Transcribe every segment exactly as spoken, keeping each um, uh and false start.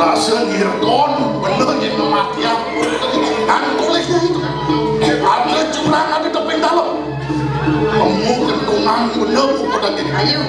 Rasa dirgon bener yen kematian. Nang tulis itu. Ada jurang, ada tebing dalam. Kamu kentungan bener buku dan ini. Ayo.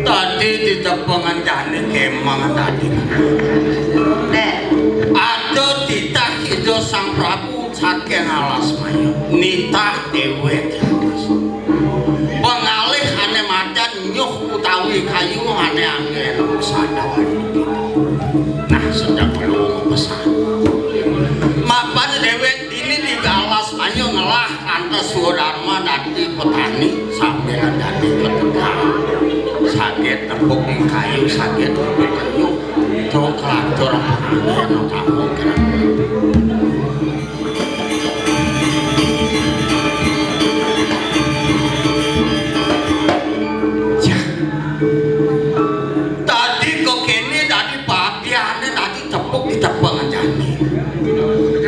Tadi ditepengan jani kemang tadi. Ada titah Ida Sang Prabu saking alas maya. Nitah dewek. Pengalih ane madan nyuh utawi kayu ane anggen sadawan. Nah, sedang perlu pesan. Mapan dewek dini di alas maya ngelah lantas Sudarma dadi petani sambil dadi petegal. Saged nepuk ing kayu, saged nepuk kayu. Truk lantur ane kamu kena. Yah. Tadi kok kene tadi papiane tadi tepuk di tepung jani.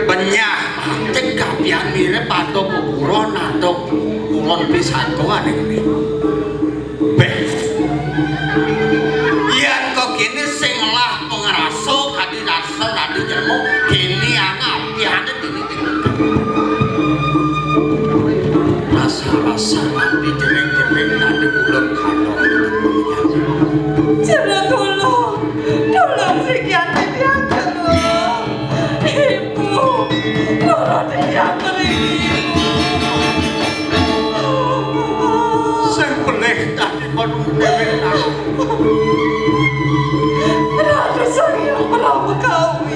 Penyah atik kapian mirip pada kuburan atau kulon pisang tuan ini. Beh. Yen kok kene sing ngelah pengrasa kadi rasa kadi jelema, kene ana apiane dene. Rasa-rasa ati jeneng-jeneng kadi ulun kandhang. Jero tulung, tulung sing ati diatur. Ibu, nurut iya mriki, Ibu. Sing pelih tadi padung dewek. Ratu Sang Hyang Prabu Kawi.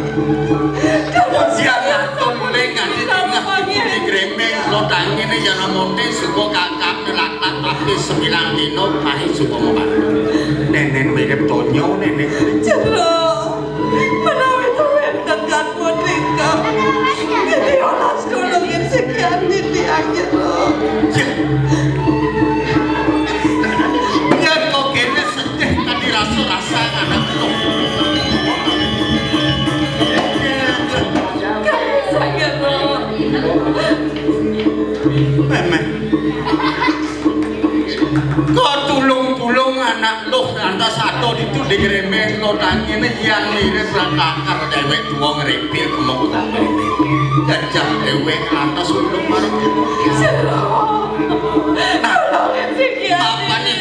Dados siang atur mulai nganti tengah di gremeng, lo tangine yen amonte suka kakak nelaktak tapi sembilan dino mahi suka mobat. Nenen mirip tonyo, nenen. Jero. Menawi to wénten kang punika, nggih olas tulungin sekian titiang jero. Yen kok kene sedih tadi rasa-rasa anak to. Kami saged, Ro. Memeh. Kok tulung-tulung anak luh lantas ado ditu digremeng lo tangine yang mirip lan kakar dewek tuwa ngrepil kemok. Gajah dewek lantas ulung marang. Nah, apane?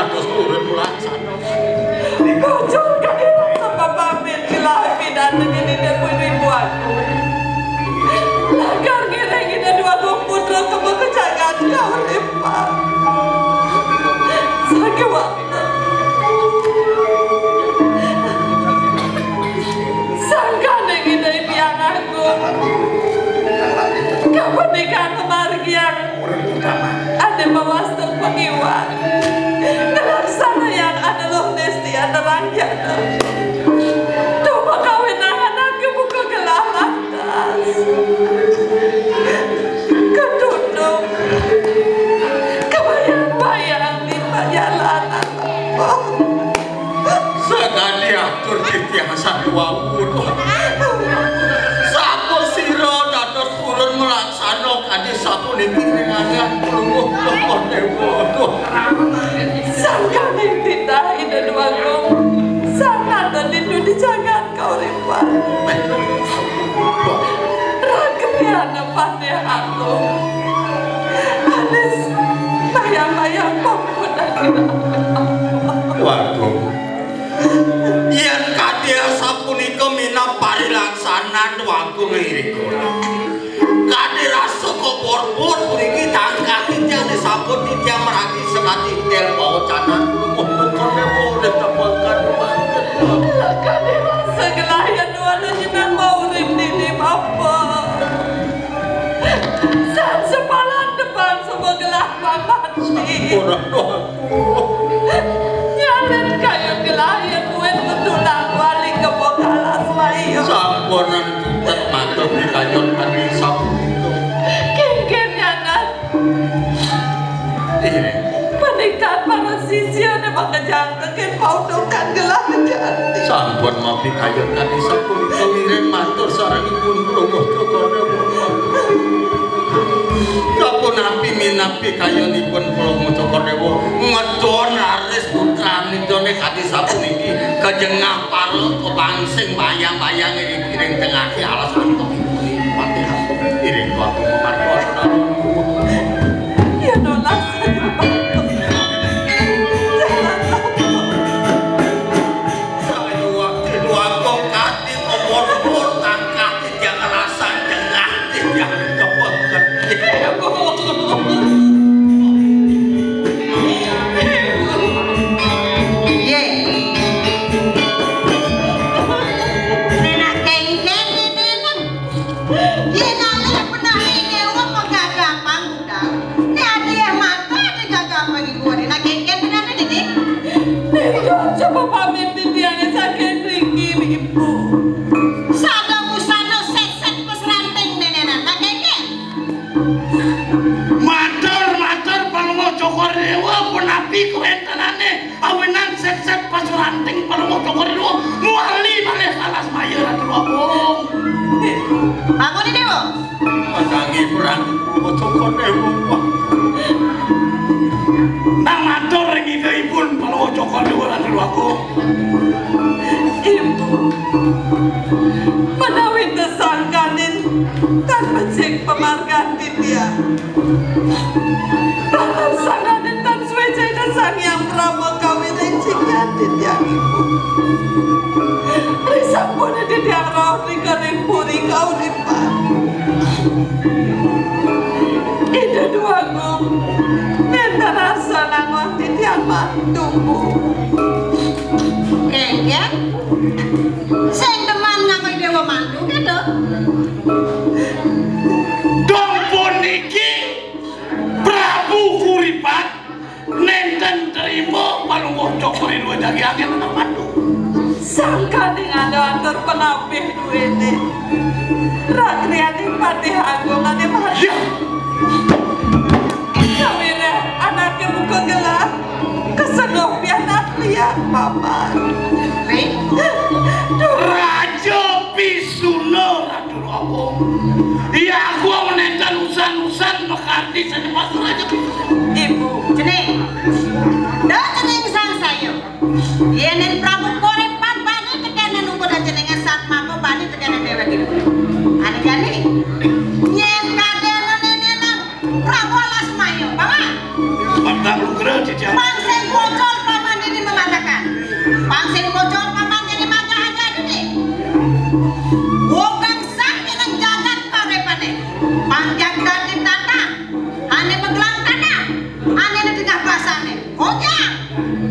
Terus turun pulaksana. Bocor kadi rasa pamit gelah pidan nengin ida pun ibu aku. Lakar ngiring ida dua gong putra kema kejagan kauripan. Sakiwak sangkaning ida pian aku. Kapan nikah kemargian. Ane mawasta pangiwat. Ngelaksanayang ane luh nesti ane ranjana. Tuh pakawinan anake buka gelah lantas. Ketutup. Kebayang-bayang di perjalanan. Sakadi atur titiang sadewa wulung. Sapasira dados purun malaksana kadi sapuniki ring anggan Palungguh Cokor Dewa. Sangkaning titah Ida Dwagung, sanatan ditu di jagat kauripan. Ragriyana Patih Agung. Anis mayang-mayang pamuput. Waduh. Yen kadi asapunika minab parilaksanan Dwagung irika. Kadi rasa kobor-bor puniki tangkah titiang disampun titiang maragi sekadi tel pawacanan. Kone urip tepakan. Kadi rasa gelah yen nuana jeneng urip dini, Bapa. San sepalan depan semua gelah mamati. Ora doa. Nyalin kayu gelah yen buin betulang wali kebo kalas mayu. Sampunan tutet matur pikayun kadi sapunika. Kengken nyanan. Ih. Panitan para sisya ne makejang teken pautukan gelah jati. Sampun mapikayun kadi sapunika ngiring matur sarengipun Palungguh Cokor Dewa. Kapunapi minab pikayunipun Palungguh Cokor Dewa. Ngedon raris putranipun kadi sapuniki kejengah para kepangsing bayang-bayang ing tengah alas. Patih Agung iring Dwagung mamarta. Ya nolas. Sayuwakti Dwagung kati ngomor-ngomor tangkah titiang rasan jengah titiang kepengen. Ye. Nenak kengkeng nenek. Yen ale penahe nyewa pegagah panggudan. Ne adi eh mata adi gagah pangibuan. Nak kengken benane dini. Nek coba pamit titiange saking mriki, Ibu. Sada busana set-set pas ranting nenenan. Nak kengken. Matur, matur, Palungguh Cokor Dewa, punapi kawentenane? Awinan set-set pas ranting Palungguh Cokor Dewa muali malih kalas maya Ratu Agung. Bangun, Dewa. Padangi perang Palungguh Cokor Dewa. Nang matur ring ida ibun Palungguh Cokor Dewa Ratu Agung. Ibu, menawi tesangkanin tan becik pamargan titiang. Taler sangkanin tan suwe Ida Sang Hyang Prama kawin ing jinggan titiang ibu. Risampun titiang rauh ring puri kauripan. Ida Dwagung, nenten arsa nangwah titiang mantu, Bu. Kengken, sing demen nganggo dewa mantu, gitu. Dong puniki Prabu Kuripan nenten trima Palungguh Cokor I Dewa dadi angin anak mantu. Sangkaning ada atur panapih duene. Rakriyane Patih Agung ane mati. Ya. Sawireh anake buka gelah, kesenguh pianak liak, Paman. Ri? Duh. Raja Pisuna, Ratu Agung. Iya, aku nenten usan-usan makardi sane pas Raja Pisuna. Ibu. Cening. Dah cening sangsaya. Yenen Prabu Korepan bani tekenen umpun jenengan Satmaka bani tekenen dewek ibu. Ane jani. Nyen kadene nenenan Prabu Alas Mayu, Paman. Mantap lugra, Cici. Pang sing Pocol paman ini mengatakan. Pang sing pocol paman ini mangga aja ini. Wong sang ning jagat kauripané. Pang jagat di tanah. Ané magelang tanah. Ané di tengah basané. Konyang.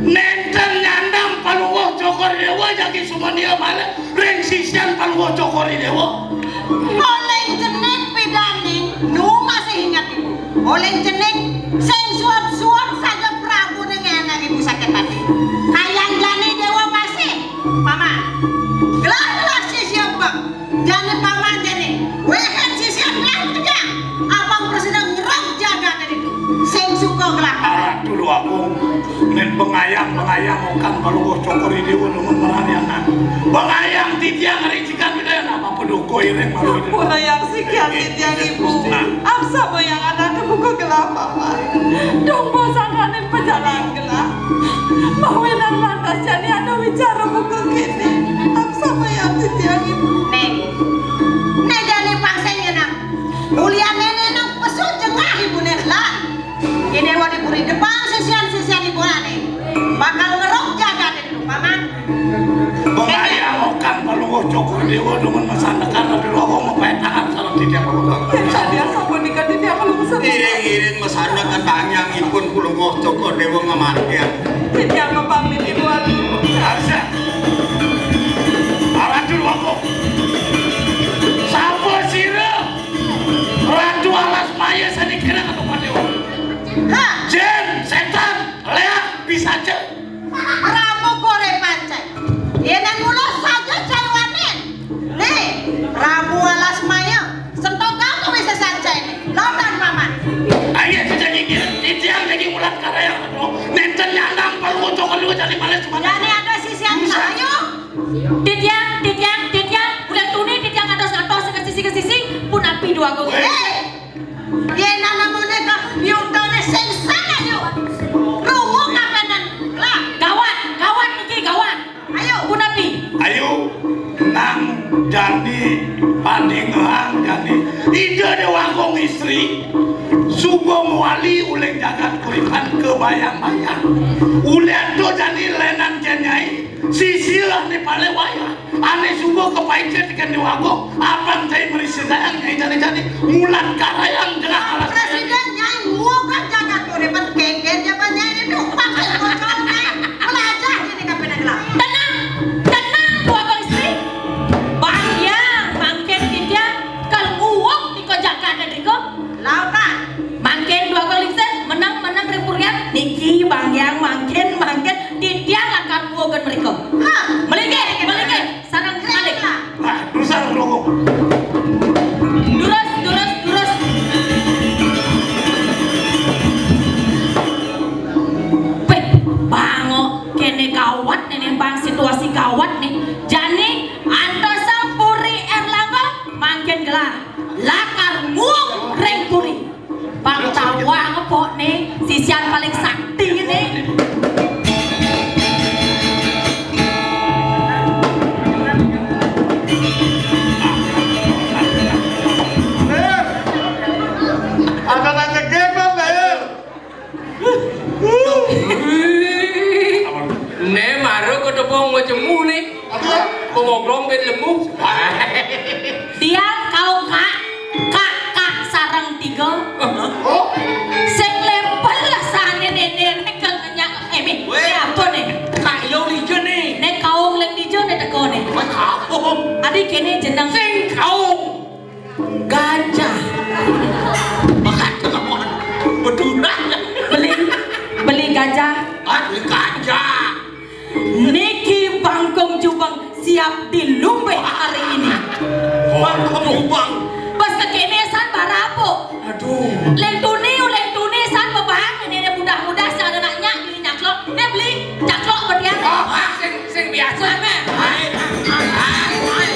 Nénten nyandang Palungguh Cokor Déwa jagi sumania malih ring sisian Palungguh Cokor Déwa. Olih cening pidaning, nu masih inget ibu. Olih cening sing suwep-suwep saja Prabu ning enak ibu sakit hati. Kayang jani Déwa Pasih, Paman. Gelah-gelah sisia bek. Jani Paman jani. Wéhén sisia gelah kerja. Abang presiden ngerok jagat itu. Sing suka gelah. Aduh, Agung. Nen pengayang, pengayang okan Palungguh Cokor Déwa numun mararianan. Pengayang titiang ring cikan widayana apa paduka iring malu. Purayang sikian titiang ibu. Nah. Apsama yang anak kebuka gelah paman. Dong bosanganin pejalan gelah. Mawinan lantas jani ada wicara buka kini. Apsama yang titiang ibu. Ning. Ning jani pang sing ngenang. Mulian néné nang pesu jengah ibuné lah. Ida Déwa di puri depan sisian-sisian ibu ané. Bakal ngerok jagat itu, Paman. Pengayang okan Palungguh Cokor Déwa numun masandekan Ratu Déwa mapetahan sareng titiang Palungguh. Titiang sapunika titiang Palungguh. Iring-iring masandekan tanyangipun Palungguh Cokor Déwa ngamangkin. Titiang mapamit ibu agung. Arsa. Ratu Déwa. Sapa sira? Ratu Alas Maya sané kira katupat Déwa. Hah? Jin, sétan, léak, pisaca. Prabu Goré Pancai. Yén mula saja caiwanin. Nih, Prabu Alas Maya, sentokan kuwi sesancai. Lontan paman. Ayo, sejak ini, titiang jadi mulat karaya. Nénten nyandang Palungguh Cokor Déwa jadi malas. Jani ada sisian saya. Titiang, titiang, titiang, udah tuni titiang atos-atos ke sisi ke sisi, punapi dua gung. Hei! Yén ana menika nyutane sing sana yo. Rungu kapenan. Lah, gawat, gawat niki gawat. Ayo. Punapi? Ayo, nang jani padingehang jani. Ida Déwa Agung Istri suba mawali uling jagat Kuripan kabayang-bayang. Ulian to jani lenan jén nyai, sisilah ni pale wayah. Ane suba kapaica teken Déwa Agung, apang cai mrisidayang nyai jani-jani, mulat karayang jengah alas. Presiden nyai nguwukan jagat Kuripan, kengken jaba nyai itu, pakai bocor nyai, melajah ini kapining lah. Tenang, tenang, Déwa Agung Istri. Bahyang mangkin titiang kal nguwuk nika jagat drika. Lautan. Mangkin Déwa Agung Lingsir, meneng-meneng ring purian, niki bahyang mangkin, mangkin titiang lakar nguwukan mrika. Hah. Malinggih, malinggih. Sareng malih. Nah, durus, durus, durus, durus. Wih, bangok, kene gawat nih, nih, Bang, situasi gawat nih. Jani, antosang Puri Erlangga, mangkin gelah. Lakar nguwung ring puri. Bang Tawang pok nih, sisian paling sakti nih. Ada nanya genan, Lir. Né mara ketepung macemu nih. Apa? Pengoglong ben lemu. Dia kau kak, kak, kak sareng tiga. Oh. Sing lempel lah sane nene nekel ngenyak. Eh, mi, weh. Ini apa nih? Kak yo lijo nih. Nek kaung leng lijo nih teko nih. Wah, kaung. Adi kene jeneng. Sing kaung. Gajah. Makan ketamuan. Bedudak. Beli, beli gajah. Ah, beli gajah. Niki bangkung jubeng siap dilumbe hari ini. Bangkung jubeng. Pas kekene san barapo. Aduh. Leng tuni, leng tuni san bebang. Ini ada mudah-mudah san ada nak nyak, ini nyaklok. Ini beli nyaklok berdiam. Ah, ah, sing, sing biasa. Mana? Hai, hai, hai, hai. Hai.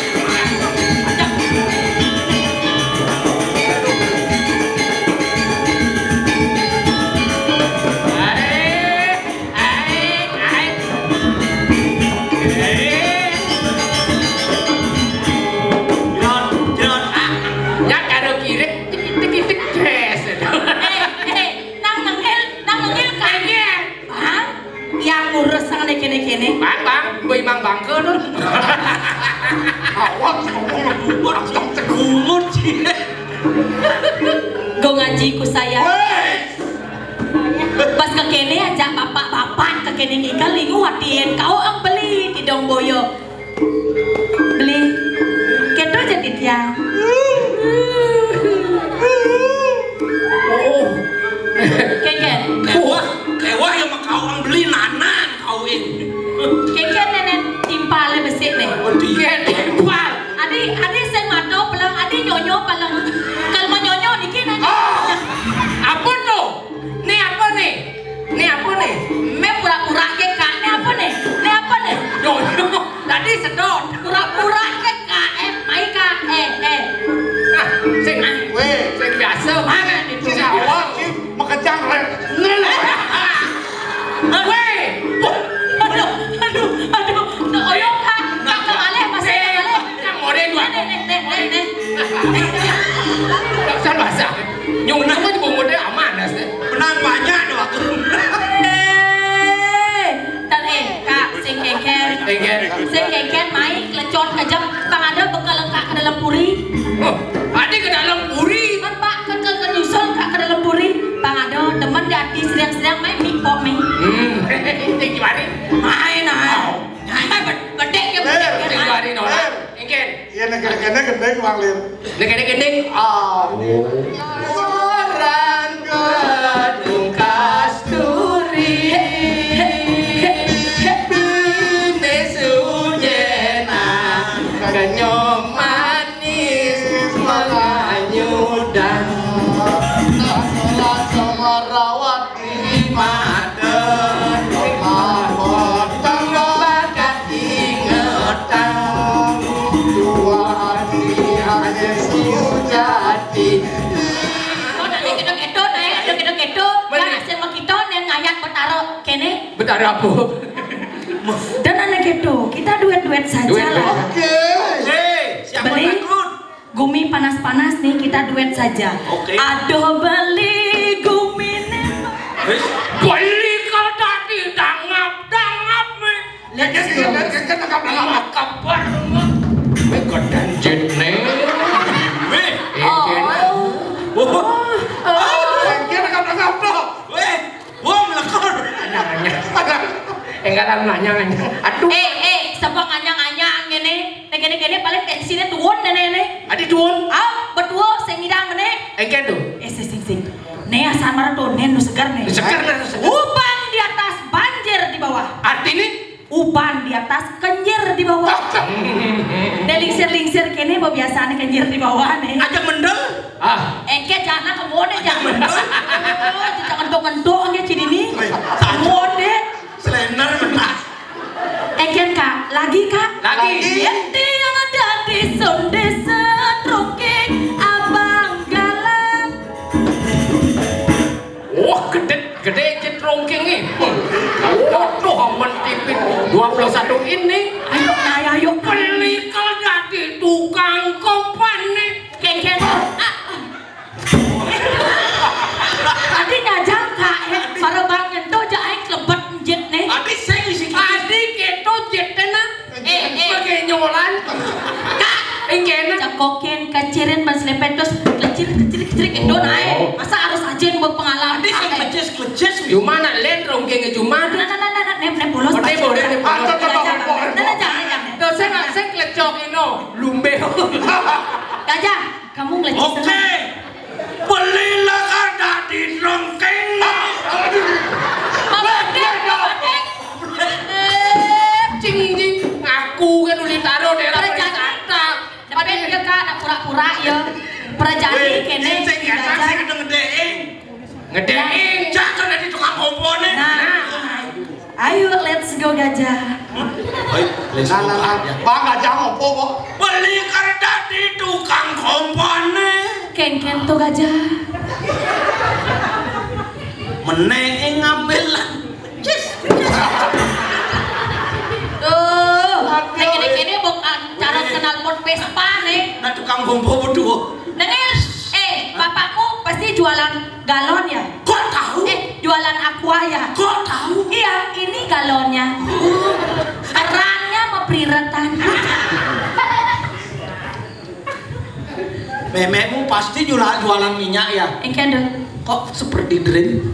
Ae, ae. Eh. Jon, Jon, ah. Ya karo kirik, tik, tik, tik, tik, jes. Kéné. Bang, bang, boy mang bangké to. Awak ngomong lembut, langsung cegungut sih. Go ngaji ku saya. Wéh. Pas ka kéné aja bapak-bapak ka kéné ngikel lingu hatin kau ang beli tidong boyo. Beli. Kéto jadi tiang. Oh. Kékén. Wah, wah ya mah kau ang beli nanan kau ini. Kékén néné timpalé besik né. Oh, dia timpal. Adi, adi sing mato peleng, adi nyonyo peleng. Kalau mau nyonyo niki nanya. Oh, apa tuh? Né apa né? Né apa né? Mé pura-pura ké, Kak. Né apa né? Né apa né? Nyonyo. Tadi sedot. Pura-pura ké, Kak. Eh, mai, Kak. Eh, eh. Nah, sing, wéh, sing biasa mana itu? Sing awak, sing makejang, ré. Wéh. Aduh, aduh, aduh. Nah, oyong, Kak. Kak, Kak, alih, masih, Kak, alih. Yang model dua. Né, né, né, né, né. Dasar basah. Nyong nang mah dibungkutnya aman, das, deh. Menang banyak deh waktu. Eh, tan, eh, Kak, sing kékén. Kékén. Sing kékén, mai, lecon kejam. Pang ada bekel Kak ke dalam puri. Oh, ada ke dalam puri. Kan, Pak, kan ke, ke nyusul Kak ke dalam puri. Pang ada, demen di hati, seriang-seriang, mai, mi, pok, mi. Hmm, tinggi mari. Mai, nah. Nyai, bed-, bedek ya, bedek ya, tinggi mari, nolak. Kékén. Iya, né kéné-kéné gending, Bang Lir. Né kéné gending. Ah. Orang gedung kasturi. Bini sujena kenyum manis menganyudan. Rasa merawat di mata. Bakat ingetan. Tuhan di hati sujati. Oh, nak naik gedung itu, naik gedung itu. Ya, hasil mah kita nih ngayat betara kéné. Betara apa? Dan anak itu, kita duet-duet saja lah. Oke. Hei, siapa takut? Gumi panas-panas nih, kita duet saja. Oke. Aduh, beli gumi nih. Wis. Beli kalau tadi dangap-dangap nih. Let's go. Kabar. Wih, kedan jet nih. Wih. Oh. Wah. Oh. Wih. Wah, melekor. Nanya. Enggak lah, nanya, nanya. Aduh. Eh, eh, sapa nganyang-nganyang ngéné? Né kéné-kéné paling tensiné tuun néné né. Adi tuun. Ah, betul sing ngidang né. Engké tuh. Eh, sing, sing, sing. Né asal marang tuun né nu seger né. Seger né, nu seger. Uban di atas, banjir di bawah. Artinya? Uban di atas, kenjir di bawah. Né lingsir-lingsir kéné biasané kenjir di bawah né. Aja mendel. Ah. Engké jana kemone jana. Oh, jejak entuk-entuk engké cidini. Wih, kemone. Selender mentas. Engké, Kak, lagi, Kak. Lagi. Enti yang ada di Sonde Setrungking, Abang Galang. Wah, gedé, gedé jet rongking nih. Waduh, amen tipit dua puluh satu ini. Ayo, nah, ayo. Beli kalau dadi tukang kompan nih. Kéngkén. Ah, ah. Adi nyajang, Kak, eh, para bang nyentuh ja aing klebet jet nih. Adi sing isi. Adi keto jet téh nah. Eh, eh. Pakai nyolan. Kak, engkéna. Cekokin, kecirin, pas lepet terus kecir, kecir, kecir, kedo naik. Oh. Masa harus aja yang berpengalaman? Adi sing kleces, kleces. Cuma nak lén rongkengnya cuma. Nah, nah, nah, nah, nah, nem, nem, bolos. Oke, boleh, nem, bolos. Nah, nah, jangan, jangan. Tuh, saya nggak, saya klecok ini, lumbe. Gajah. Kamu ngeleceh. Oke. Belilah kada di rongkeng. Mabanding, mabanding. Cing, cing. Ngaku kan udah taruh daerah pariwisata. Depet ya, Kak, nak pura-pura ya. Perajani. Weh, kéné, sing gajah. Sing gedeng. Gedeng. Cak kan dadi tukang kompone. Nah. Ayo, let's go, gajah. Ayo, let's go, gajah. Bang, gajah ngopo, Bo? Beli kertas di tukang kompone. Kéngkén tuh gajah. Menék ngambil. Yes. Tuh, né kéné-kéné bukan cara kenal pot Vespa nih. Nah, tukang kompone berdua. Nengil, eh, bapakmu pasti jualan galon ya? Kok tahu? Eh, jualan aqua ya? Kok tahu? Iya, ini galonnya. Siretan. Mememu pasti jualan, jualan minyak ya? Engke ada. Kok seperti drain?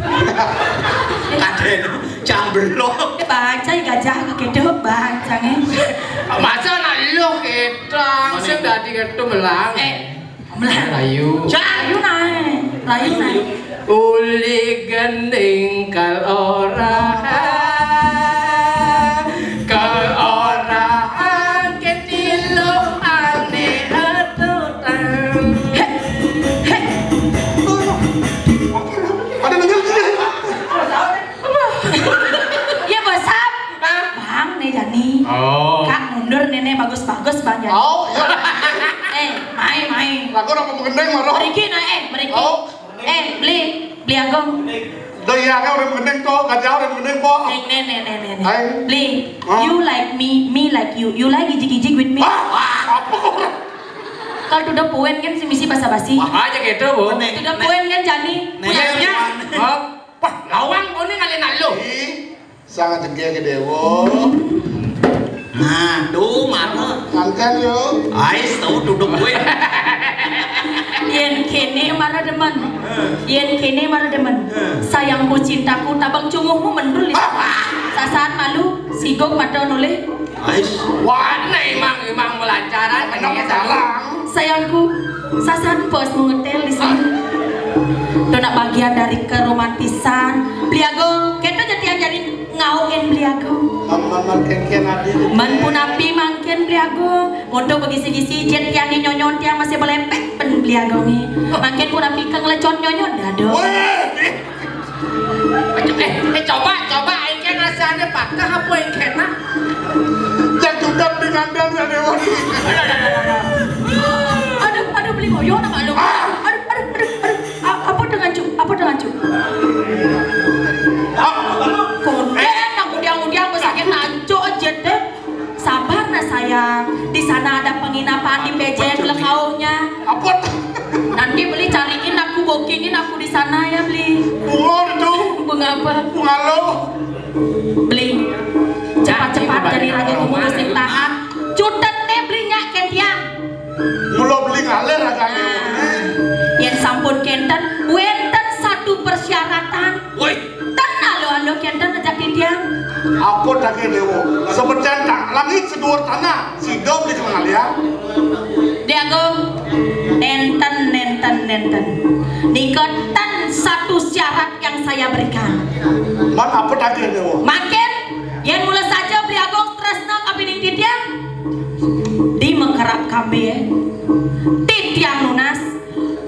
Kadén camblok. Eh, baca ya gajah kéto, baca nggih. Masa nak lu kita sing dadi ketu melang. Eh, melang. Ayu. Ayu naé. Ayu naé. Uli gending kal ora, kal ora ketilu ane atutan. Ada dengar sih. Ya, Bosap. Bang, nih Jani. Oh. Kak mundur nih, nih, bagus-bagus, Bang Jani. Oh, iya. Eh, main, main. Lagu apa mengendeng, Maro? Beriki, nah, eh, beriki. Oh. Eh, beli, beli Agung. Dah iya, kan orang mengendeng tuh, gajah orang mengendeng, Bang. Eh, nih, nih, nih, nih, nih. Hai. Beli, you like me, me like you. You like ijik-ijik with me. Ah, apa kok? Kalau to the point kan si misi basa-basi. Wah, aja gitu, Bu. To the point kan, Jani. Punya, punya. Wah, lawang kau nih kali nak lu. Sangat jegé ke Dewo. Nah, tuh mana? Angkan yo. Ais, tahu duduk gue. Yén kéné mara demen. Yén kéné mara demen. Sayangku cintaku, tabang cunguhmu mendul. Sasaat malu, sigok mata nolih. Ais. Wah, nah, emang, emang melancaran, emang salah. Sayangku, sasaat pos ngetel di sini. Itu nak bagian dari keromantisan. Beli Agung, kita jadi yang jadi ngauin Beli Agung. Man, man, man, ken, ken, adi. Man punapi mangkin Beli Agung. Untuk begisi-gisi jet tiang nyonyon tiang masih belepek pen Beli Agung nih. Mangkin punapi kang lecon nyonyon dado. Weh. Eh, eh, coba, coba, engkén rasanya pakah apa engkén, nah? Yang sudah di kandang ya, Dewa. Aduh, aduh, beli boyo nama lu. Aduh, aduh, aduh, aduh. A-, apa dengan cu? Apa dengan cu? Kondén, aku diang-diang sakit anco aja deh. Sabar nah sayang, di sana ada penginapan di P J N Lekauhnya. Apa? Nanti beli cariin aku, bookingin aku di sana ya, beli. Bunga itu. Bunga apa? Bunga lo. Beli. Cepat-cepat jadi raja kumu sing tahan. Cutet nih beli nyak kén tiang. Mula beli ngalih raga. Nah, yén sampun kénten, wénten satu persyaratan. Woi. Ten alo-alo kénten ajak titiang. Apa daging Dewa? Semejan tak langit seduur tanah, sida beli kemalian. Diagung, nénten, nénten, nénten. Nika ten satu syarat yang saya berikan. Man apa daging Dewa? Mangkin, yén mula saja Beli Agung tresna kapining titiang, di mekerap kambe, titiang nunas,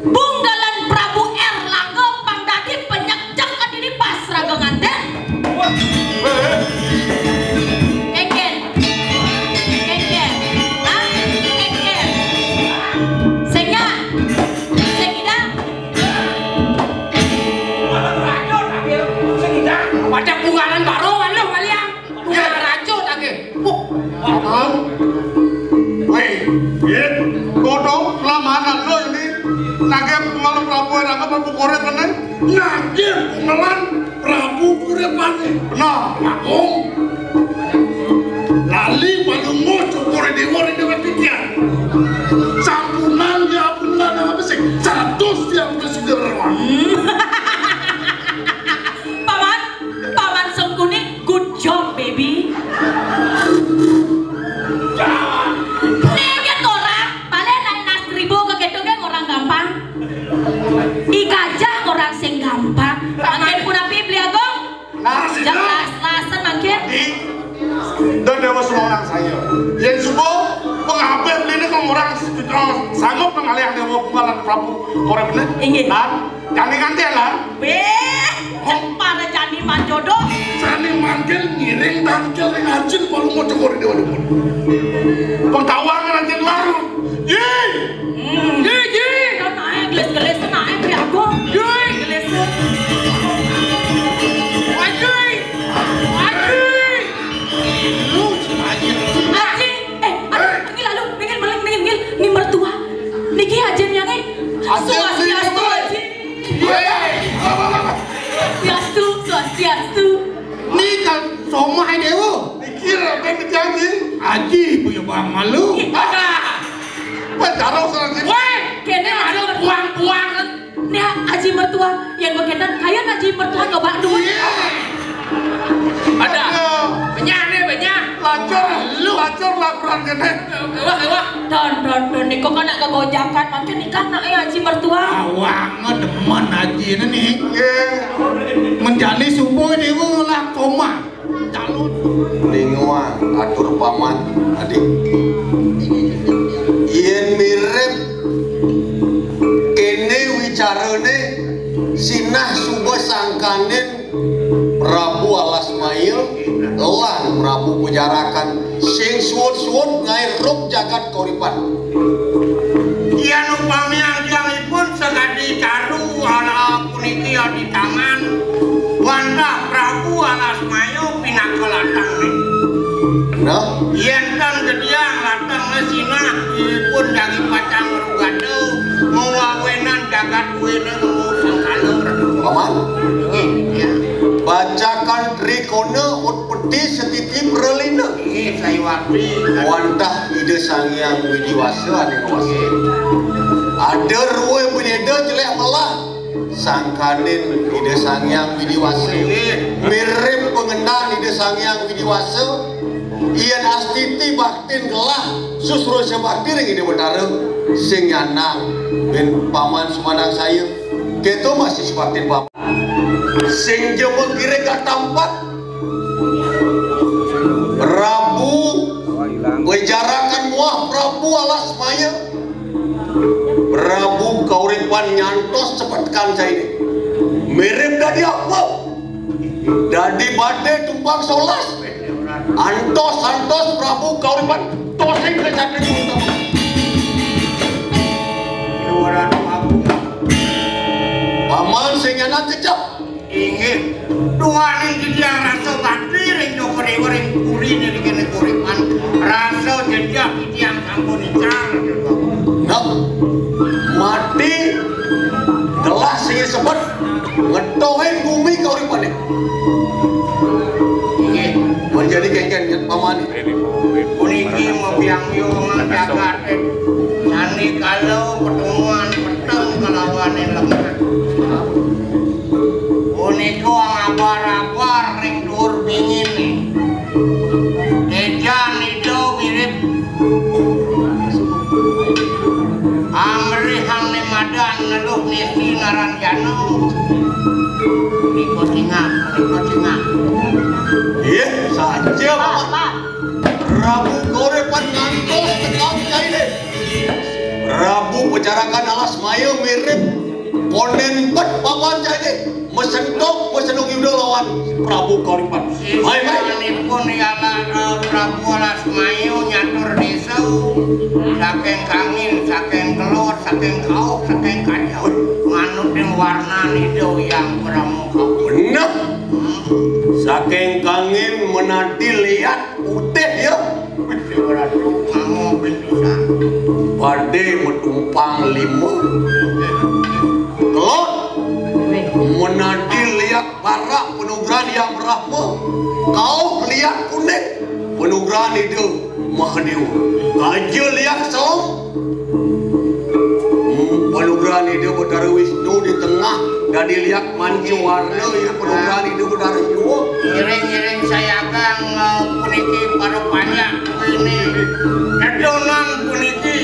bunggalan Prabu Erlangga pang dadi penyekcek dini pas raga nganten. Kénkén. Kénkén. Hah? Kénkén. Sing nya. Sing idang. Pada bunggalan baru anu kalian. Wah, racut ake. Wah, Abang. Wéh, Yit, kodong lamanan lo ini. Nagih punggalan Prabu Erlangga Prabu Koré kene. Nagih punggalan Prabu Koré pane. Benar, Agung. Lali Palungguh Cokor Dewa ring déwék titiang. Sampunang ya punggalan apa sih? Satus tiang belas. Paman, Paman Sengkuning, good job, baby. Nih, kan ngorang, paling naik nas seribu ke gitu kan ngorang gampang. I gajah ngorang sing gampang. Mangkin punapi Beli Agung? Nah, jelas, lasen mangkin. Di, dan Dewa Semorang saya. Yén suba pengabeh Beli ini kan ngorang sanggup ngalih Dewa Punggalan Prabu Koré bener. Inggih. Lan, Jani nganti ya, Lan? Wéh, cek para jani manjodoh. Sani mangkin ngiring tangkil ring ajin Palungguh Cokor Dewa Demun. Pengtawang ajin Lan. Yé! Hmm. Yé, yé! Naik gelis-gelis, naik Beli Agung. Yé! Gelis. Ajin! Ajin! Lu, ajin. Ajin! Eh, aduh, niki lalu, niki maling, niki, niki, ni mertua. Niki ajin yang, eh. Ajin. Swastiastu, ajin. Wéh, apa, apa, apa? Swastiastu, swastiastu. Ni kan somah Dewa. Niki raden janji. Aji, punya bang malu. Wah, cara orang kita. Woi, kéné aji mertua. Buang-buang. Nih, aji mertua, yén berkenan, kayén aji mertua nyoba duit. Ada. Benyah nih, benyah. Lacur, lacur laporan kéné. Wah, wah. Don, don, don, niko kan nak kegonjakan, makin nikah nak ya aji mertua. Awak ngedemen aji ini nih. Menjani subuh ini lah koma. Calon. Linguang atur paman, adik. Yén mirip kéné wicarané, sinah suba sangkaning Prabu Alasmaya lan Prabu Pajarakan sing suud-suud ngaé rug jagat kauripan. Yan upami agiangipun sakadi caru ala puniki adi tangan, wantah Prabu Alasmaya pinaka latangné. Nah, yén tan gediang latangné sinah, ipun jagi pacang rugada, mawawinan jagat kuwiné nemu sangkala. Paman. Nggih, ya. Bacakan trikona utpeti setiti pralina. Nggih, sayuwakti. Wantah Ida Sang Hyang Widi Wasa ané nguasa. Ada ruwé bnéda jelék melah. Sangkaning Ida Sang Hyang Widi Wasa. Mirip pangendan Ida Sang Hyang Widi Wasa. Yén astiti baktin gelah, susrusya bakti ring Ida Betara, sing nyandang bin paman sumandang saya. Kéto masih baktin paman. Sing jema kiré katampak. Prabu Wejarakan muah Prabu Alasmaya. Prabu kauripan nyantos cepetekan saini. Mirip dadi apa? Dadi badé tumpang solas. Antos-antos Prabu kauripan tosing ka Cakrawala. Paman sing nyanan cecep. Inggih. Duaning titiang rasa bakti ring Cokor Déwa ring puriné ring kéné kauripan. Rasa jejak titiang sampun ical. Nah, mati gelah sing sebet ngetohin gumi kauripané. Inggih. Menjadi kéngkén nyet pamané. Puniki mabiang-biang jagaté. Sandikala pertemuan peteng kalawané lemah. Punika ngabar-abar ring duur binginé. Ejan Ida mirip amrihang né madan neluh nisi naranjana. Punika cingak, punika cingak. Ih, saja, Pak. Prabu kauripan ngantos tekap cairé. Prabu Pajarakan Alasmaya mirip kondén bet papan cairé. Masentuk, masentuk yuda lawan Prabu kauripan. Hai, hai. Isanipun ialah, eh, Prabu Alasmaya nyatur désa. Saking kangin, saking kelot, saking kauk, saking kacau. Manut ring warnan Ida Hyang Brahma Kawi. Bener. Hmm. Saking kangin menadi liat. Putih ya. Putih ratu kamu pisan. Badé matumpang lima. Kelot. Menadi liat barak panugrahan Hyang Brahma. Kauh liat kuning panugrahan Ida Mahadéwa. Kaja liat selem. Hmm, panugrahan Ida Betara Wisnu di tengah dadi liat manca warna ya panugrahan Ida Betara Siwa. Ngiring-ngiring sayagang, eh, puniki para panjak ini. Dedonan puniki.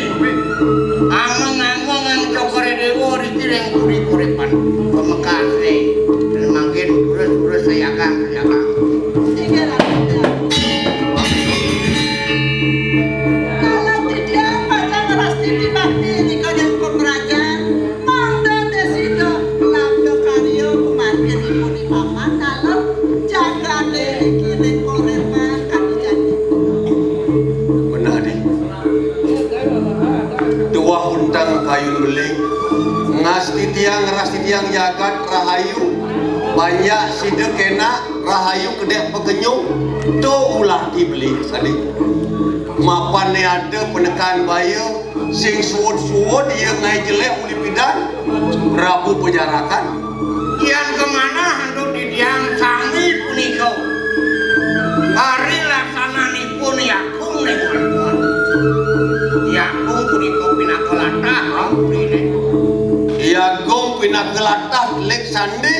Ameng-ameng ang Cokor Déwa riki ring puri kauripan. Pamekasé. Dan mangkin durus-durus sayagang, sayagang. Inggih, Ratu. Kala titiang pacang ngrastiti bakti nika ring pamrajan, mangda desida labda karya kumarginipun paman dalem jagaté iki ring koréman kadi janji. Bener, Dik. Tuah untang kayun beling, ngastitiang, ngrastitiang jagat rahayu, banyak sida kénak rahayu kedék pakenyung, to ulah ti beli, Dik. Mapan né ada penekan baya, sing suud-suud ia ngaé jelék uli pidan, Prabu Pajarakan. Yan kamanah antuk titiang sami punika. Ari laksananipun yakung ning Gelatah telik sandi,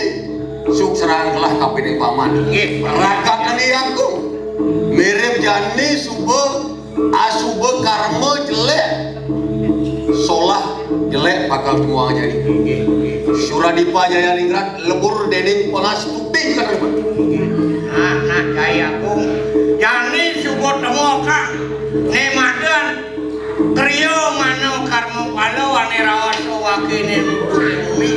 sukserahkelah kapining paman. Nggih. Rakaning Agung. Mirib jani suba asuba karma jelek. Solah jelek bakal temuang jani. Nggih, nggih. Suradipa Jayaningrat lebur dening pangastuti. Nah, nah, Jaya Agung. Jani suba temuang, Kang. Né madan Kriya mano karma pala ané rawasa wakéné bumi.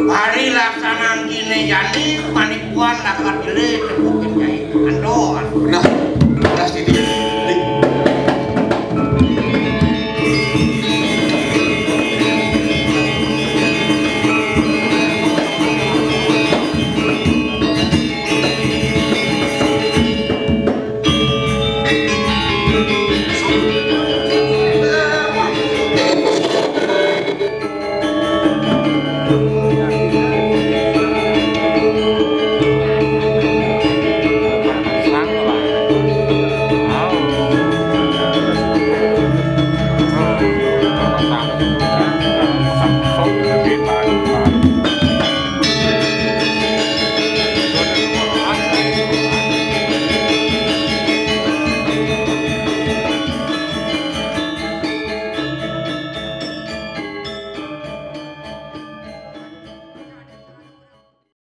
Pari laksanan kiné jani, panikuan lakar jelé tepukin jai. Anto. Nah, beras titi.